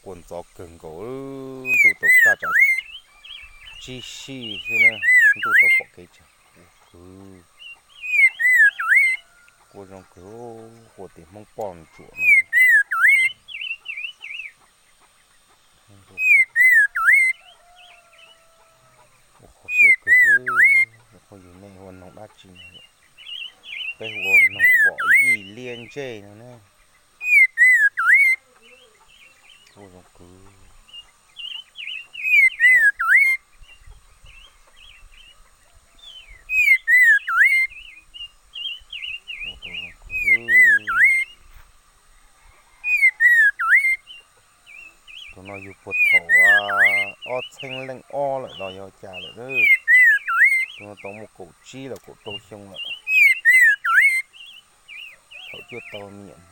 Quaj ntxov kawg nkaus, ntuj tau kaj tsam tsib sij xwb na, ntuj tau pom kev tsam quaj kawg, quaj zoo kawg, quaj tias Hmoob poj ntsuam no. Ua qhov siab kawg, phooj ywg nej hu ua noog dab tsi no? Peb hu ua noog vom yij liab ntsej no ne. Quaj zoo kawg. Tus no yug puag thaum ob txheeb leej ob lawm los yog cas lawm. Tus no tau muaj kaum tsib los kaum rau xyoo lawm. Thaum cuaj tau niam.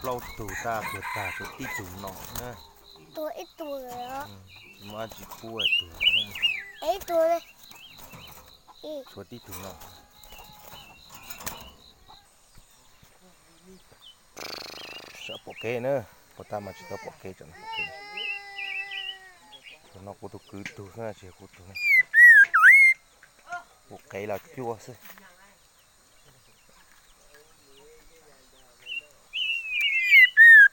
plaub tug tag tuag tag, tshuav tib tug no na. Tuag ib tug lawm. Tsis muaj dab tsi pub tuag. Tshuav tib tug no. Sawv pom kev na, puas tab mas tsis tau pom kev, tsam no pom kev. Tus no kuv tus kwv tug xwb na, tsis yog kuv tug. Kuv qev los cuab xwb.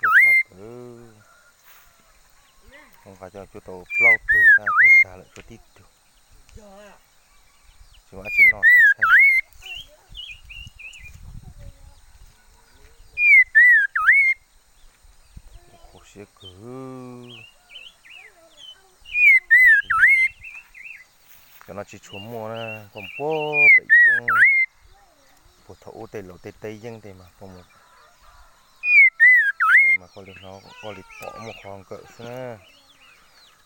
Ua tshaj plaws. Hauv nqa coj cuab tau plaub tug tag, tuag tag lawm, tshuav tib tug. Tsis muaj dab tsi noj, tuag tshaib. Kho siab kawg. Cov no tsis tshua muaj na, koj mus puag pem roob, puag thaum ub tej laus tej teb yeeb tej mas koj mus, mas koj li hnov koj li pom muaj qhov nkawm xwb na.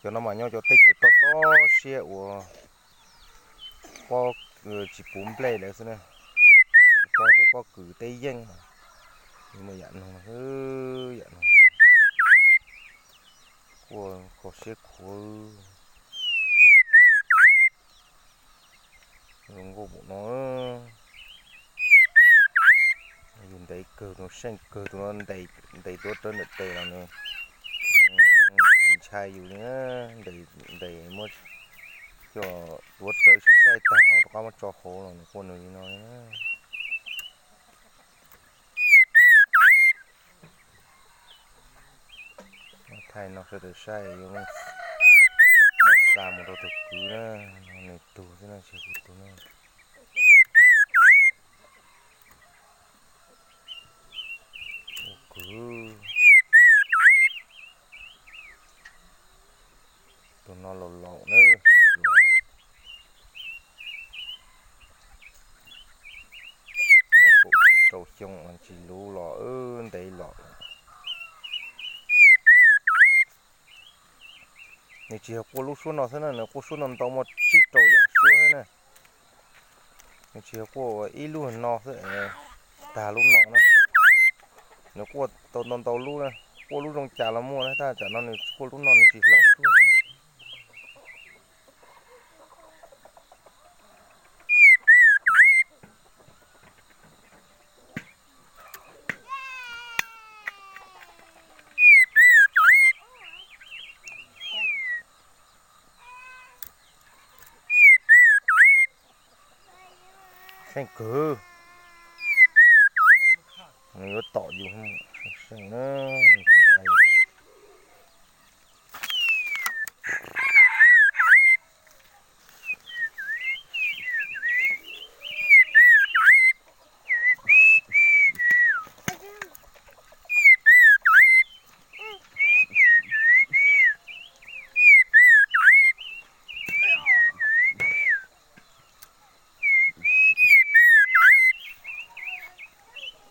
Cov no mas nyob cov teb chaws toj toj siab uas pob tsis puv nplej lawm xwb na. Pob teb pob kws teb yeeb, muaj yam no, yam no. Quaj kho siab khuav. Zoo nkauj pum no. Yus ntev kawg, tus seej kawg, tus no ntes tuav rawv ntawm tes los nws tsis ntshai yus li. Ntes muab coj tuav rawv saib saib tag ho rov qab muab tso hauv los nws quaj nws li no. Thaij no sawv daws saib, yuav muab xa mus rau tus kwv na, nws tug xwb na, tsis yog kuv tug na. Tus kwv, tus no laus laus na, muaj kaum tsib rau xyoo tsis luv los ntev los. Nws tsis yog quaj lub suab no xwb na, nws quaj suab ntau ntau muaj tsib rau yam suab thiab na. Nws tsis yog quaj ib lub no xwb, tag lub no na. Nws quaj tau ntau ntau lub na, quaj lub zoo cas los muaj na, tab sis tam no nws quaj lub no nws tsis hloov suab xwb. Seej kawg. Nws yuav tom yus, seej na, nws tsis ntshai yus.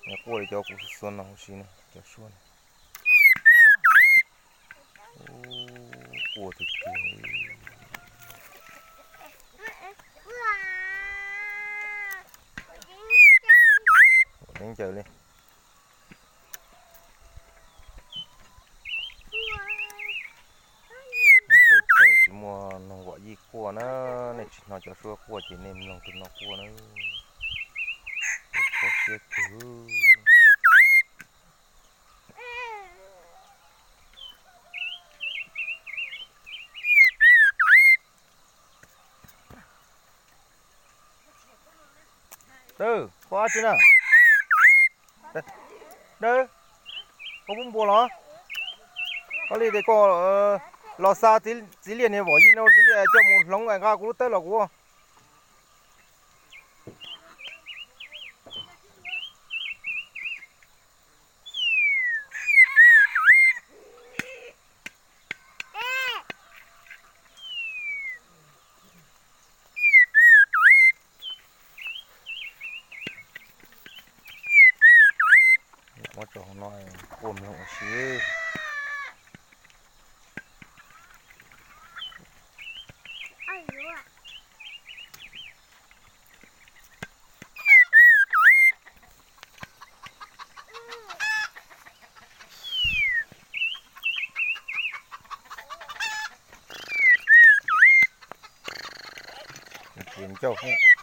Nws quaj li cov kuv xuas xuas no huv si na, cov suab na. Quaj tiag tiag. Ua teeb caws li. Teb chaws tsis muaj noog vom yij quaj na, nej tsis hnov cov suab quaj ces nej mloog tus no quaj na. Kho siab kawg. Dawb, koj dab tsi na? Dawb, koj pub npua los? Koj li tias koj los xa txiv liaj niag vom yij no, txiv liaj coj mus hloov nqa kuv lub tawb los kuv. Muab tso hauv no, quaj mloog ua si. ces ncauj